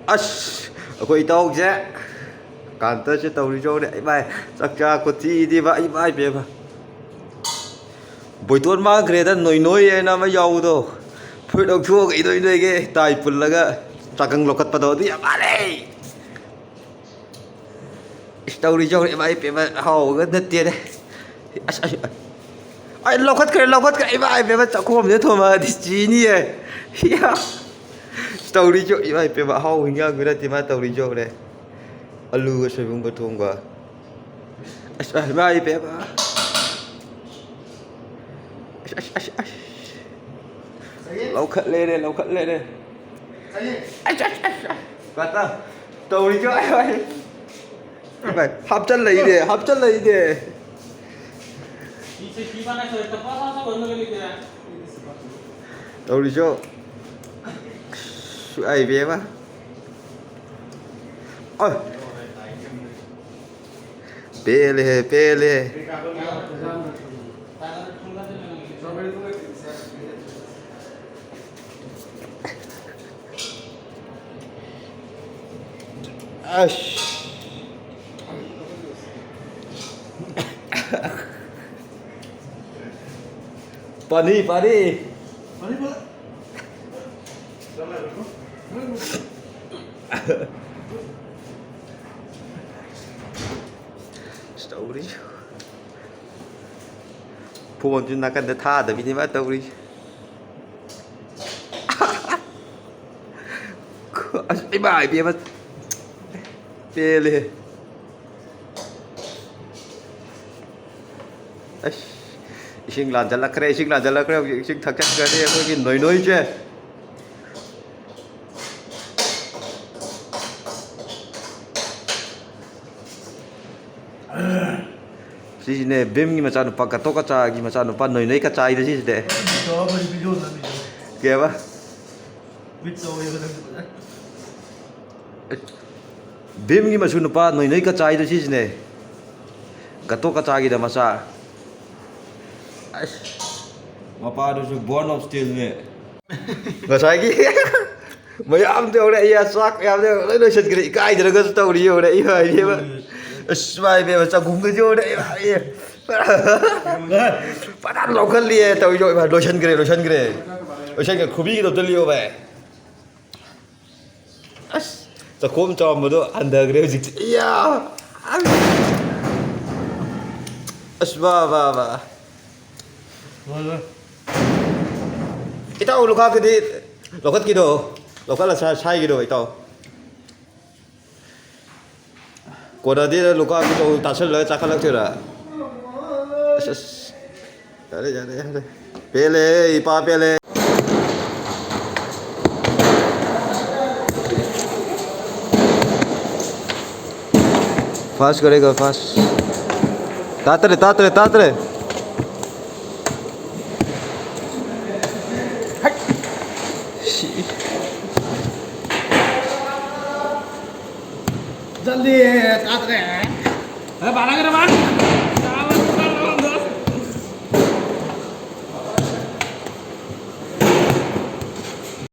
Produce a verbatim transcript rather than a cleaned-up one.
ꯑꯁ, ꯑꯩꯈꯣꯏ ꯏꯇꯥꯎꯁꯦ ꯀꯥꯟꯇꯁꯦ ꯇꯧꯔꯤ ꯌꯦꯡꯉꯨꯅꯦ꯫ ꯏꯃꯥꯏ, ꯆꯥꯛ ꯆꯥ ꯈꯣꯠꯊꯤꯗꯤꯕ, ꯏꯃꯥꯏ ꯄꯦꯝꯃ꯫ ꯕꯣꯏꯇꯣꯟ ꯃꯥꯡꯈ꯭ꯔꯦꯗ, ꯅꯣꯏ ꯅꯣꯏ ꯍꯥꯏꯅ ꯑꯃ ꯌꯥꯎꯕꯗꯣ꯫ ꯐꯨꯔꯤꯠ ꯂꯧꯊꯣꯛꯑꯒ ꯏꯅꯣꯏ ꯅꯣꯏꯒꯦ, ꯇꯥꯏ ꯄꯨꯜꯂꯒ ꯆꯥꯀꯪ ꯂꯧꯈꯠꯄꯗꯣ, ꯑꯗꯨ ꯌꯥꯝ ꯃꯥꯜꯂꯦ꯫ ꯏꯁ, ꯇꯧꯔꯤ ꯌꯦꯡꯉꯨꯅꯦ, ꯏꯃꯥꯏ ꯄꯦꯝꯃ, ꯍꯥꯎꯕꯒ ꯅꯠꯇꯦꯅꯦ꯫ ꯑꯁ, ꯑꯁ, ꯑꯁ꯫ ꯑꯩ ꯂꯧꯈꯠꯈ꯭ꯔꯦ, ꯂꯧꯈꯠꯈ꯭ꯔꯦ, ꯏꯃꯥꯏ ꯄꯦꯝꯃ, ꯆꯥꯛꯈꯣꯝꯁꯤꯗ ꯊꯣꯝꯃꯛꯑꯗꯤ ꯁꯤꯅꯤꯌꯦ꯫ ꯏꯌꯥ꯫ ꯏꯁ, ꯇꯧꯔꯤ ꯌꯦꯡꯉꯨ, ꯏꯃꯥꯏ ꯄꯦꯝꯃ, ꯑꯍꯥꯎꯕ ꯍꯤꯟꯖꯥꯡꯗꯨ ꯅꯠꯇꯦ ꯃꯥ ꯇꯧꯔꯤ ꯌꯦꯡꯉꯨꯅꯦ꯫ ꯑꯂꯨꯒ ꯁꯣꯏꯕꯨꯝꯒ ꯊꯣꯡꯕ꯫ ꯑꯁ, ꯑꯁ, ꯏꯃꯥꯏ ꯄꯦꯝꯃ꯫ ꯑꯁ, ꯑꯁ, ꯑꯁ, ꯑꯁ꯫ ꯂꯧꯈꯠ ꯂꯩꯔꯦ, ꯂꯧꯈꯠ ꯂꯩꯔꯦ꯫ ꯑꯁ, ꯑꯁ, ꯑꯁ, ꯑꯁ꯫ ꯀꯥꯇꯥ, ꯇꯧꯔꯤꯁꯨ ꯑꯩ ꯍꯣꯏ꯫ ꯏꯃꯥꯏ, ꯍꯥꯞꯆꯜꯂꯛꯏꯅꯦ, ꯍꯥꯞꯆꯜꯂꯛꯏꯅꯦ꯫ ꯇꯧꯔꯤꯁꯨ꯫ ꯑꯁ, ꯑꯩ ꯕꯦꯝꯃ꯫ ꯑ꯫ ꯄꯦꯜꯂꯦꯍꯦ, ꯄꯦꯜꯂꯦꯍꯦ꯫ ꯑꯁ꯫ ꯄꯥꯅꯤ, ꯄꯥꯅꯤ꯫ ꯇꯧꯔꯤ꯫ ꯐꯣꯟꯁꯨ ꯅꯥꯀꯟꯗ ꯊꯥꯗꯕꯤꯅꯦ ꯃꯥ ꯇꯧꯔꯤꯁꯦ꯫ ꯑꯁ, ꯏꯃꯥ ꯏꯕꯦꯝꯃ꯫ ꯄꯦꯜꯂꯦꯍꯦ꯫ ꯑꯁ, ꯏꯁꯤꯡ ꯂꯥꯟꯖꯜꯂꯛꯈ꯭ꯔꯦ, ꯏꯁꯤꯡ ꯂꯥꯟꯖꯜꯂꯛꯈ꯭ꯔꯦ꯫ ꯍꯧꯖꯤꯛ ꯏꯁꯤꯡ ꯊꯛꯆꯟꯈ꯭ꯔꯅꯤ ꯑꯩꯈꯣꯏꯒꯤ ꯅꯣꯏ ꯅꯣꯏꯁꯦ꯫ ꯁꯤꯁꯤꯅꯦ ꯚꯤꯝꯒꯤ ꯃꯆꯥꯅꯨꯄꯥ, ꯒꯇꯣ ꯀꯆꯥꯒꯤ ꯃꯆꯥꯅꯨꯄꯥ ꯅꯣꯏ ꯅꯣꯏ ꯀꯆꯥꯏꯗꯣ ꯁꯤꯁꯤꯅꯦ꯫ ꯀꯩꯕ? ꯚꯤꯝꯒꯤ ꯃꯁꯨ ꯅꯨꯄꯥ ꯅꯣꯏ ꯅꯣꯏ ꯀꯆꯥꯏꯗꯣ ꯁꯤꯁꯤꯅꯦ꯫ ꯒꯇꯣ ꯀꯆꯥꯒꯤꯗ ꯃꯆꯥ꯫ ꯑꯁ, ꯃꯄꯥꯗꯨꯁꯨ born of steel ꯅꯦ꯫ ꯉꯁꯥꯏꯒꯤ ꯃꯌꯥꯝꯗꯣ ꯌꯧꯔꯦ, ꯑꯩ ꯆꯥꯛ ꯃꯌꯥꯝꯗꯣ ꯂꯣꯏ ꯂꯣꯏꯁꯤꯟꯈ꯭ꯔꯦ, ꯏꯀꯥꯏꯗꯅꯒꯁꯨ ꯇꯧꯔꯤ, ꯌꯧꯔꯦ, ꯑꯩ ꯍꯥꯏꯅꯦꯕ꯫ ꯑꯁ ꯃꯥꯏ ꯏꯕꯦꯝꯃ, ꯆꯒꯨꯝꯒꯁꯨ ꯌꯧꯔꯦ, ꯑꯩ ꯍꯥꯏꯌꯦ꯫ ꯐꯖꯅ ꯂꯧꯈꯠꯂꯤꯌꯦ ꯇꯧꯔꯤꯗꯣ, ꯏꯃꯥ, ꯂꯣꯏꯁꯤꯟꯈ꯭ꯔꯦ, ꯂꯣꯏꯁꯤꯟꯈ꯭ꯔꯦ꯫ ꯂꯣꯏꯁꯤꯟꯈ꯭ꯔꯦ, ꯈꯨꯕꯤꯒꯗꯣ ꯑꯝꯇ ꯂꯤꯌꯣ ꯚꯥꯏ꯫ ꯑꯁ, ꯆꯈꯣꯝ ꯆꯥꯎꯔꯝꯕꯗꯣ ꯍꯟꯊꯈ꯭ꯔꯦ ꯍꯧꯖꯤꯛꯇꯤ꯫ ꯏꯌꯥ! ꯑꯁ, ꯕꯥ, ꯕꯥ, ꯕꯥ꯫ ꯏꯇꯥꯎ, ꯂꯨꯈꯥꯛꯀꯤꯗꯤ ꯂꯧꯈꯠꯀꯤꯗꯣ, ꯂꯧꯈꯠꯂ ꯁꯥ-, ꯁꯥꯏꯒꯤꯗꯣ, ꯏꯇꯥꯎ꯫ ꯀꯣꯟꯅꯗꯦꯗ, ꯂꯨꯈꯥꯛꯀꯤꯗꯣ ꯇꯥꯁꯜꯂꯒ ꯆꯥꯈꯠꯂꯛꯇꯣꯏꯔꯥ? ꯑꯁ, ꯑꯁ꯫ ꯌꯥꯔꯦ, ꯌꯥꯔꯦ, ꯌꯥꯔꯦ꯫ ꯄꯦꯜꯂꯦ, ꯏꯄꯥ ꯄꯦꯜꯂꯦ꯫ Fast करेगा, fast। ꯇꯥꯇ꯭ꯔꯦ, ꯇꯥꯇ꯭ꯔꯦ, ꯇꯥꯇ꯭ꯔꯦ꯫ ꯁꯤ꯫ जल्दी, साथ रहे। अरे, बारह के रमान।